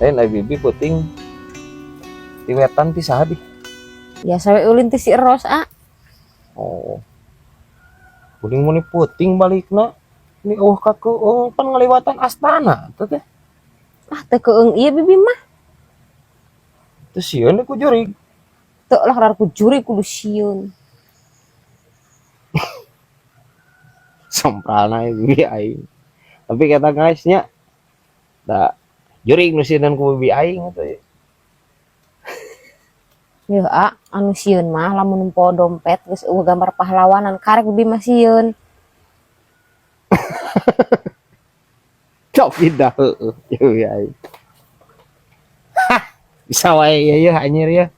Lain ai bibi peuting ti wetan ti saha di? Biasa we ulin ti si Eros, ah. Oh. Kuring muni peuting balikna. Ini eueuh ka keueung pan ngaliwatan astana teh teh. Ah, teu keueung ieu bibi mah. Teu sieun ku jurig. Teu lah karar ku jurig kudu sieun. Sempralna bibi aing. Tapi kata guys nya da jurig nu sieun ku bibi aing teh. Yeuh a, anu sieun mah lamun nempo dompet geus eueuh gambar pahlawanan karek bibi mah sieun. Tapi dah heueuh bibi aing. Hah, bisa wae ieu yeuh anjir yeuh.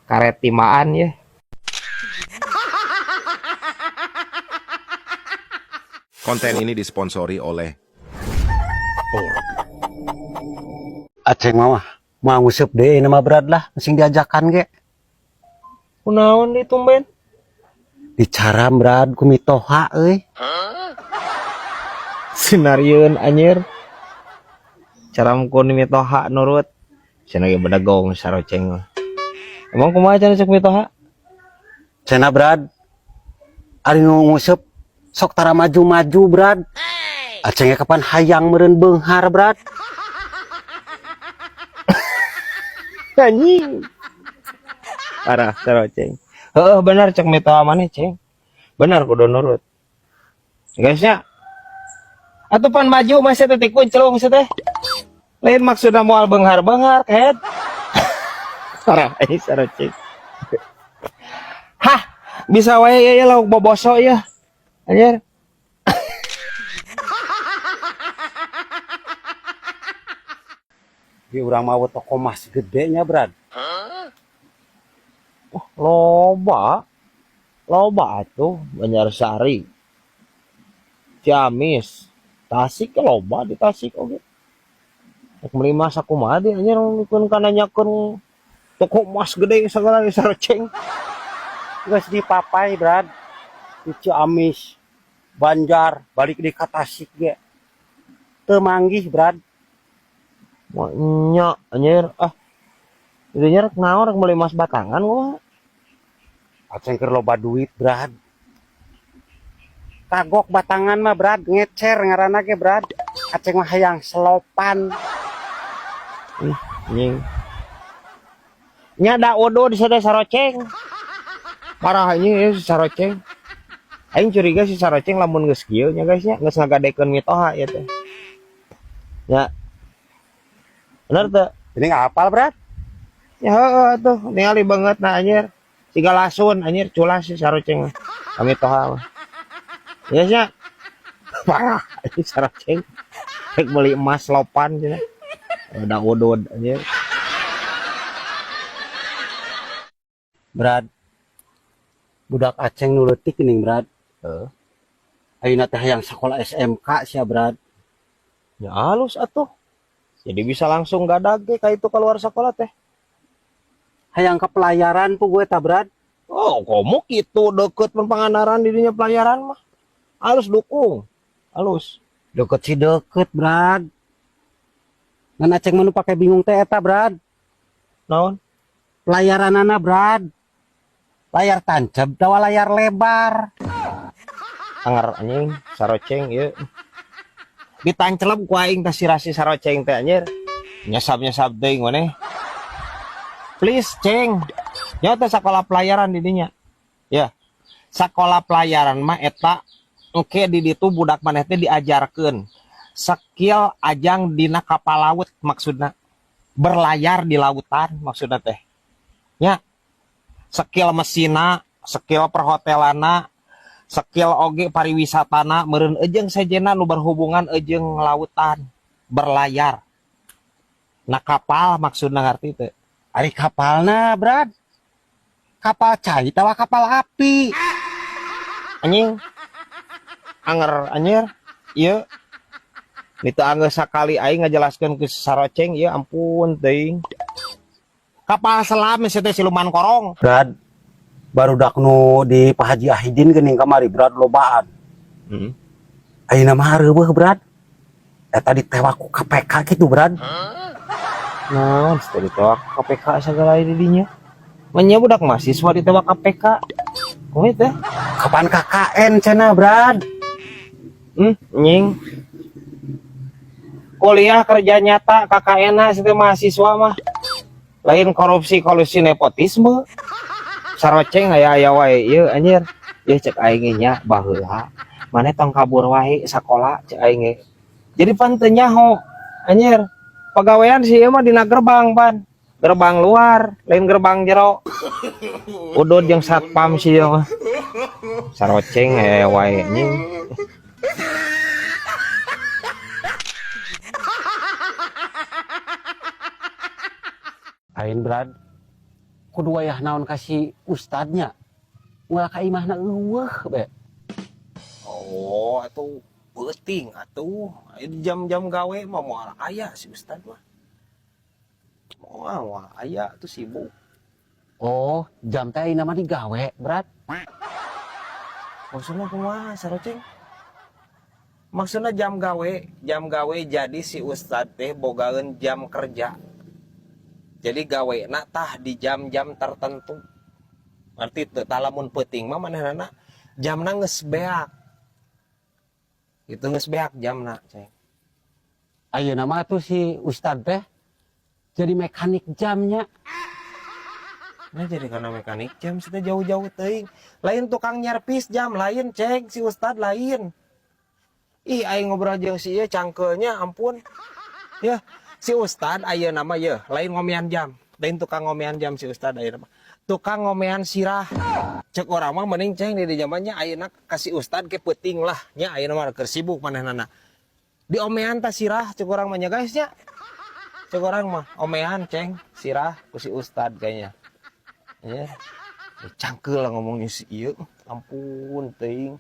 Karet timaan yeuh. Konten ini disponsori oleh Org. Aceng mah mau nguseup deui nama Brad lah, sing diajakan ge. Kunaon di tumben? Dicaram Brad ku mitoha euy. Sinarieun anjir. Caram ku mitoha nurut. Cenah ge bedegong saroceng mah. Emang kumaha cenah cek mitoha? Cenah Brad. Ari nu nguseup sok tara maju-maju Brad. Aceng ge kapan hayang meureun beunghar Brad. Anjing. Parah saroceng. Heeh bener cek mitoha maneh ceng. Bener kudu nurut. Guys nya. Atuh pan maju mah sia teh kunclung sia teh. Lain maksudna moal beunghar-beunghar kehed. Parah anjing saroceng. Hah, bisa wae ieu lauk boboso ieu. Anjir. Di urang mah toko mas gede nya Brad. Oh, loba. Loba atuh Banjarsari. Ciamis, Tasik loba di Tasik oge. Rek meuli mas sakumaha di anjir mikeun ka nanyakeun toko mas gede sagala saroceng. Geus dipapai Brad. Di Ciamis, Banjar, balik di ka Tasik ge. Teu manggih Brad. Wah nya anjir ah. Dinya rek naon rek meuli mas batangan kumaha? Aceng keur loba duit Brad. Kagok batangan mah Brad, ngecer ngaranna ge Brad. Aceng mah hayang selopan. Ih, anjing. Nya da odo di sada saroceng. Parah anjing ieu si saroceng. Aing curiga si saroceng lamun geus kieu nya guys nya, geus ngagadekeun mitoha ieu teh. Nya. Bener teu? Ini nggak hafal Brad. Ya heeh atuh, ningali banget nah anjir. Siga lasun anjir culas si saroceng mah. Ka mitoha mah. Ya nya. Parah anjing saroceng. Rek meuli emas lopan cenah. Da udud anjir. Brad. Budak Aceng nu leutik geuning Brad. Heeh. Ayeuna teh hayang sakola SMK sia Brad. Ya halus atuh. Jadi bisa langsung gadag ge ka itu keluar sekolah teh. Hayang ke pelayaran pu gue ta Brad. Oh, komo kitu deket mun Pangandaran di dinya pelayaran mah. Halus dukung. Halus. Deket sih deket Brad. Ngan Aceng mah nu pake bingung teh eta Brad. Naon? Pelayaranana Brad. Layar tancap tawa layar lebar. Anger anjing saroceng ieu. Ditancelep ku aing teh sirasi saroceng teh anjir. Nyesab-nyesab teuing maneh. Please ceng. Nya teh sakola pelayaran di dinya. Ya. Sakola pelayaran mah eta engke di ditu budak maneh teh diajarkeun skill ajang dina kapal laut maksudna. Berlayar di lautan maksudna teh. Nya. Skill mesina, skill perhotelana, skill oge pariwisatana meureun eujeung sejenna nu berhubungan eujeung lautan, berlayar. Na kapal maksudna ngarti teu? Ari kapalna, Brad. Kapal cai tawa kapal api. Anjing. Anger anjir. Ieu. Ni teu anggeus sakali aing ngajelaskeun ke saroceng ieu ampun teuing. Kapal selam sia teh siluman korong. Brad, barudak nu di Pak Haji Ahidin geuning kamari Brad lobaan. Ayeuna mah reuweuh Brad. Eta ditewak ku KPK kitu Brad. Naon teh ditewak KPK segala di dinya. Menya budak mahasiswa ditewak KPK. Kumaha teh? Kapan KKN cenah, Brad? Nying. Kuliah kerja nyata KKN na situ mahasiswa mah. Lain korupsi kolusi nepotisme. Saroceng aya aya wae ieu anjir. Ieu cek aing ge nya baheula. Maneh tong kabur wae sakola cek aing ge. Jadi pan teu nyaho anjir. Pagawean si ieu mah dina gerbang pan. Gerbang luar, lain gerbang jero. Udud jeung satpam si ieu mah. Saroceng aya aya wae anjing. Ain, Brad. Kudu wayah naon ka si ustadnya. Ulah ka imahna eueuh be. Oh, atuh peuting atuh. Aya jam-jam gawe mah moal aya si ustad mah. Moal moal aya tuh sibuk. Oh, jam teh ayeuna mah digawe, Brad. Maksudna kumaha saroceng? Maksudna jam gawe jadi si ustad teh bogaeun jam kerja. Jadi gawena tah di jam-jam tertentu. Ngerti teu? Tah lamun peuting mah manehna jamna geus beak. Itu geus beak jamna, Ceng. Ayeuna mah tuh si ustad teh jadi mekanik jamnya. Nah jadi karena mekanik jam sudah jauh-jauh teuing. Lain tukang nyervis jam lain, Ceng, si ustad lain. Ih aing ngobrol jeung si ieu cangkeulnya ampun. Ya, si ustad ayeuna mah yeuh lain ngomean jam. Lain tukang ngomean jam si ustad ayeuna mah. Tukang ngomean sirah. Cek urang mah mending Ceng di zamannya ayeuna ka si ustad ke peuting lah nya ayeuna mah keur sibuk manehna. Diomean tah sirah cek urang mah nya guys nya. Cek urang mah omean Ceng sirah ku si ustad kayaknya. Ya. Cangkeul lah ngomongnya si ieu. Ampun teuing.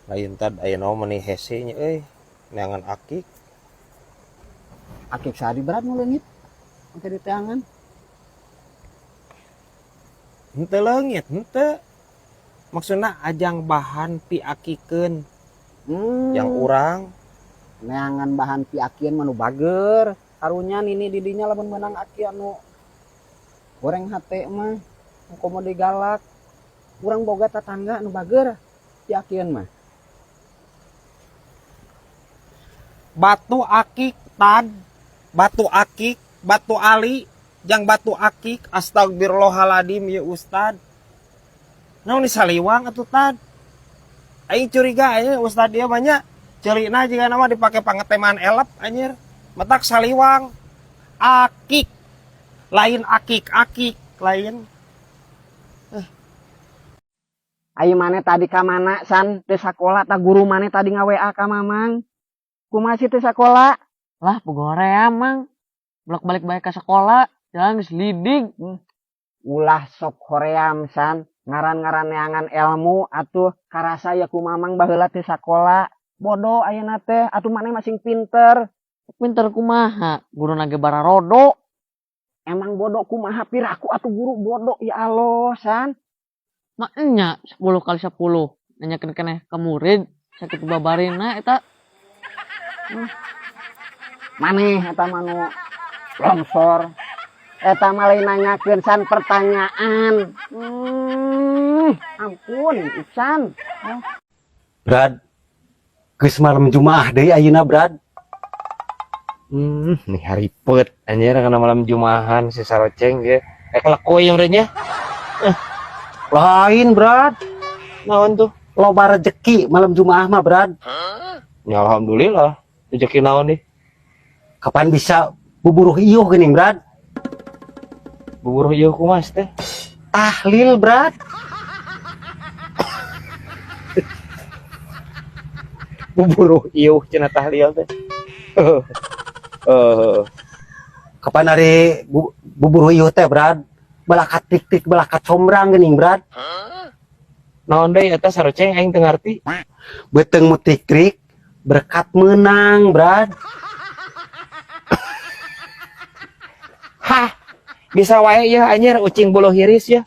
Lain tad ayeuna mah meuni hese nya euy. Neangan akik. Akik sadi berat nu leungit. Engke diteangan. Henteu leungit, henteu. Maksudna ajang bahan piakikeun. Yang urang Neangan bahan piakian mah nu bager. Karunya nini didinya lamun meunang aki anu goreng hate mah komo digalak. Urang boga tetangga anu bager piakian mah. Batu akik tad, batu akik, batu ali, jang batu akik, astagfirullahaladzim ya ustad. Naon di saliwang atuh tad. Aing curiga aing ustad dia banyak. Ceulina jiga nama dipake pangeteman elep anjir. Matak saliwang. Akik. Lain akik-akik, lain. Ayo maneh tadi ka mana san teu sakola ta guru maneh tadi nga WA ka mamang. Kumaha sih teu sakola? Lah pegoream mang. Bolak-balik bae ka sekolah, jalan geus lidig. Ulah sok hoream san, ngaran-ngaran neangan ilmu atuh karasa ya ku mamang baheula teu sakola. Bodoh ayeuna teh, atuh maneh masing pinter. Pinter kumaha? Guru nage bararodo. Emang bodoh kumaha piraku atuh guru bodoh ya Allah san. Maknya 10 kali 10 nanyakeun keneh ka murid sakitu babarina eta. Maneh eta mah nu longsor. Eta mah lain nanyakeun san pertanyaan. Ampun Iksan. Brad, geus malam Jumaah deui ayeuna Brad. Nih hari pet anjir kana malam Jumahan si saroceng ge. Kelekuy yang nya. Lain Brad. Naon tuh? Loba rezeki malam Jumaah mah Brad. Ya alhamdulillah. Rezeki naon nih? Kapan bisa buburuh iuh geuning Brad? Buburuh iuh kumaha teh? Tahlil Brad. Buburuh iuh cenah tahlil teh. Kapan hari buburuh iuh teh Brad? Balakat tik-tik balakat sombrang geuning Brad. Naon deui eta saroceng aing teu ngarti. Beuteung mu tik-tik berkat menang Brad. Hah, bisa wae ya anjir ucing bulu hiris ya.